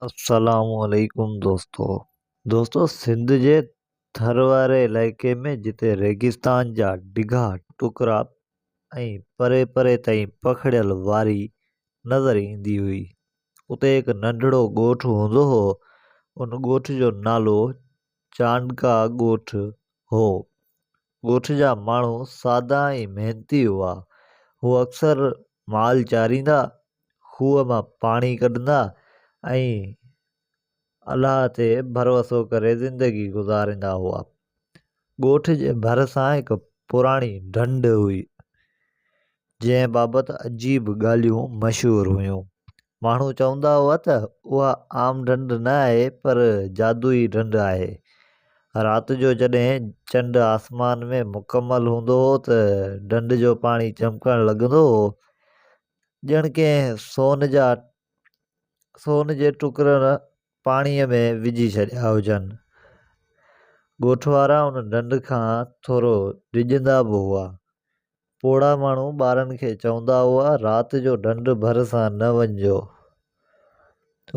السلام عليڪم دوستو دوستو سنڌ جي ٿر واري علائقي ۾ جتي ريگستان جا ڊگها ٽڪرا ۽ پري پري تائين پکڙيل واري نظر ايندي هئي اتي هڪ ننڍڙو ڳوٺ هوندو هو ان ڳوٺ جو نالو چانڊڪا ڳوٺ هو ڳوٺ جا ماڻهو سادا ۽ محنتي هئا. هو اڪثر مال چاريندا، کوهه مان پاڻي ڪڍندا ۽ الله تي ڀروسو ڪري زندگي گذاريندا هئا. ڳوٺ جي ڀرسان هڪ پراڻي ڍنڍ هئي، جنهن بابت عجيب ڳالهيون مشهور هيون. ماڻهو چوندا هئا ته اها عام ڍنڍ نه آهي پر جادوئي ڍنڍ آهي. رات جو جڏهن چنڊ آسمان ۾ مڪمل هوندو هو ته ڍنڍ جو پاڻي چمڪڻ لڳندو هو، ڄڻ ڪنهن سون جا سون جي ٽڪرن پاڻيء ۾ وجهي ڇڏيا هجن. ڳوٺ وارا ان ڍنڍ کان ٿورو ڊڄندا به هئا. پوڙها ماڻهو ٻارن کي چوندا هئا، رات جو ڍنڍ ڀر سان نه وڃجو،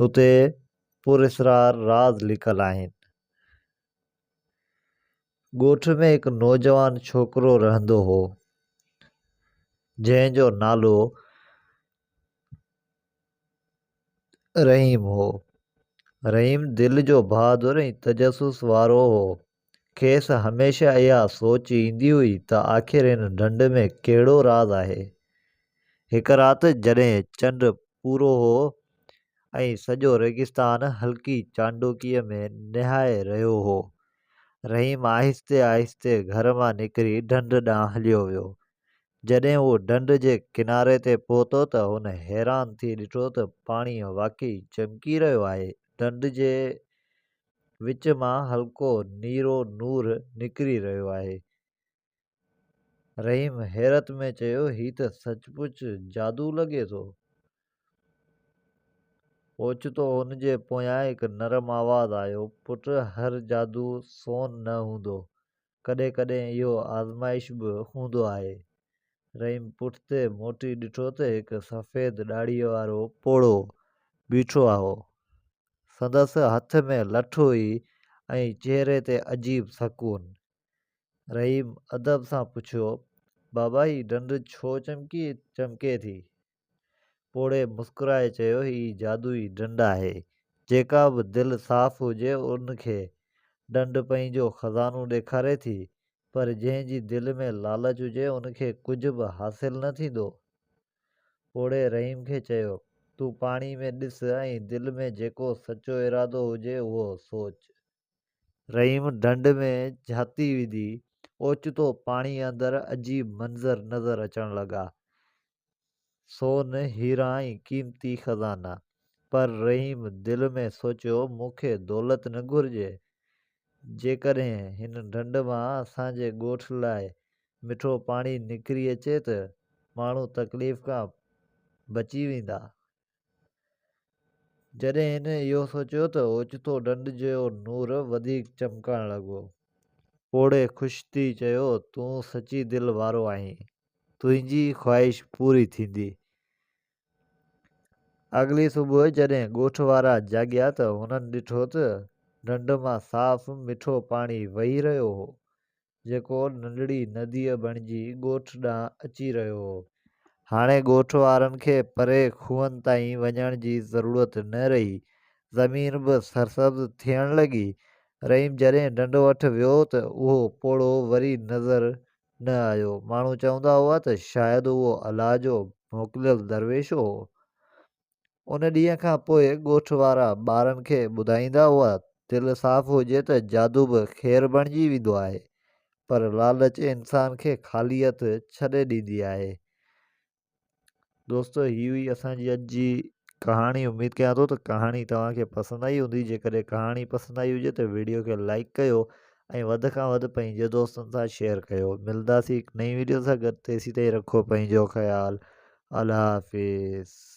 اتي پراسرار راز لڪل آهن. ڳوٺ ۾ هڪ نوجوان ڇوڪرو رهندو هو، جنهن جو نالو رحيم هو. رحيم دل جو بهادر ۽ تجسس وارو هو. کيس هميشه اها سوچ ايندي هئي ته آخر هن ڍنڍ ۾ ڪهڙو راز آهي. هڪ رات جڏهن چنڊ پورو هو ۽ سڄو ريگستان هلڪي چانڊوڪيء ۾ نهائي رهيو هو، رحيم آهستي آهستي گهر مان نڪري ڍنڍ ڏانهن هليو ويو. جڏهن هو ڍنڍ جي ڪناري تي پهتو ته هن حيران ٿي ڏٺو ته پاڻي واقعي چمڪي رهيو آهي. ڍنڍ جي وچ مان هلڪو نيرو نور نڪري رهيو آهي. رحيم حيرت ۾ چيو، هي ته سچ پچ جادو لڳي ٿو. اوچتو هن جي پويان هڪ نرم آواز آيو، پٽ هر جادو سون نه هوندو، ڪڏهن ڪڏهن اهو آزمائش به هوندو آهي. رحيم پٺتي موٽي ڏٺو ته هڪ سفيد ڏاڙهيء وارو پوڙهو بيٺو هو. سندس هٿ ۾ لٺ هئي ۽ چهري تي عجيب سڪون. رحيم ادب سان پڇيو، بابا هي ڍنڍ ڇو چمڪي چمڪي ٿي؟ پوڙهي مسڪرائي چيو، هي جادوئي ڍنڍ آهي. جيڪا به دل صاف هجي ان کي ڍنڍ پنهنجو خزانو ڏيکاري ٿي، پر جنهن جي دل ۾ لالچ هجي ان کي ڪجهه به حاصل نه ٿيندو. پوڙهي رحيم کي چيو، تون پاڻي ۾ ڏس ۽ دل ۾ جيڪو سچو ارادو هجي اهو سوچ. رحيم ڍنڍ ۾ جهاتي وڌي. اوچتو پاڻيء اندر عجيب منظر نظر اچڻ لڳا. سون، هيرا ۽ قيمتي خزانا. پر رحيم دل ۾ سوچيو، مون کي دولت نه گهرجي. جيڪڏهن هن ڍنڍ مان اسان جي ڳوٺ لاء مٺو پاڻي نڪري اچي ته ماڻهو تڪليف کان بچي ويندا. جڏهن هن اهو سوچيو ته اوچتو ڍنڍ جو نور وڌيڪ چمڪڻ لڳو. پوڙهي خوش ٿي چيو، تون سچي دل وارو آهين. تنهنجي خواهش پوري ٿيندي. اڳلي صبح جڏهن ڳوٺ وارا جاڳيا ته هنن ڏٺو ته ڍنڍ مان صاف مٺو پاڻي وهي رهيو هو، جيڪو ننڍڙي نديء بڻجي ڳوٺ ڏانهن اچي رهيو هو. هاڻي ڳوٺ وارن کي پري کوهن تائين وڃڻ جي ضرورت نه رهي. زمين به سرسبز ٿيڻ لڳي. رحيم جڏهن ڍنڍ وٽ ويو ته اهو پوڙهو وري نظر نه آيو. ماڻهو چوندا هئا ته شايد اهو الله جو موڪليل درويش هو. ان ڏينهن کان پوء ڳوٺ وارا ٻارن کي ٻڌائيندا هئا، دل صاف هجي ته جادو به خير بڻجي ويندو آهي، پر لالچ انسان کي خالي هٿ ڇڏي ڏيندي آهي. دوستو هي هئي اسان جي اڄ جي ڪهاڻي اميد ڪيان ٿو ته ڪهاڻي توهان کي پسند آئي هوندي جيڪڏهن ڪهاڻي پسند آئي هجي ته ويڊيو کي لائڪ ڪيو ۽ وڌ کان وڌ پنهنجي دوستن سان شيئر ڪيو ملداسي هڪ نئين ويڊيو سان گڏ تيسين تائين رکو پنهنجو خيال الله حافظ.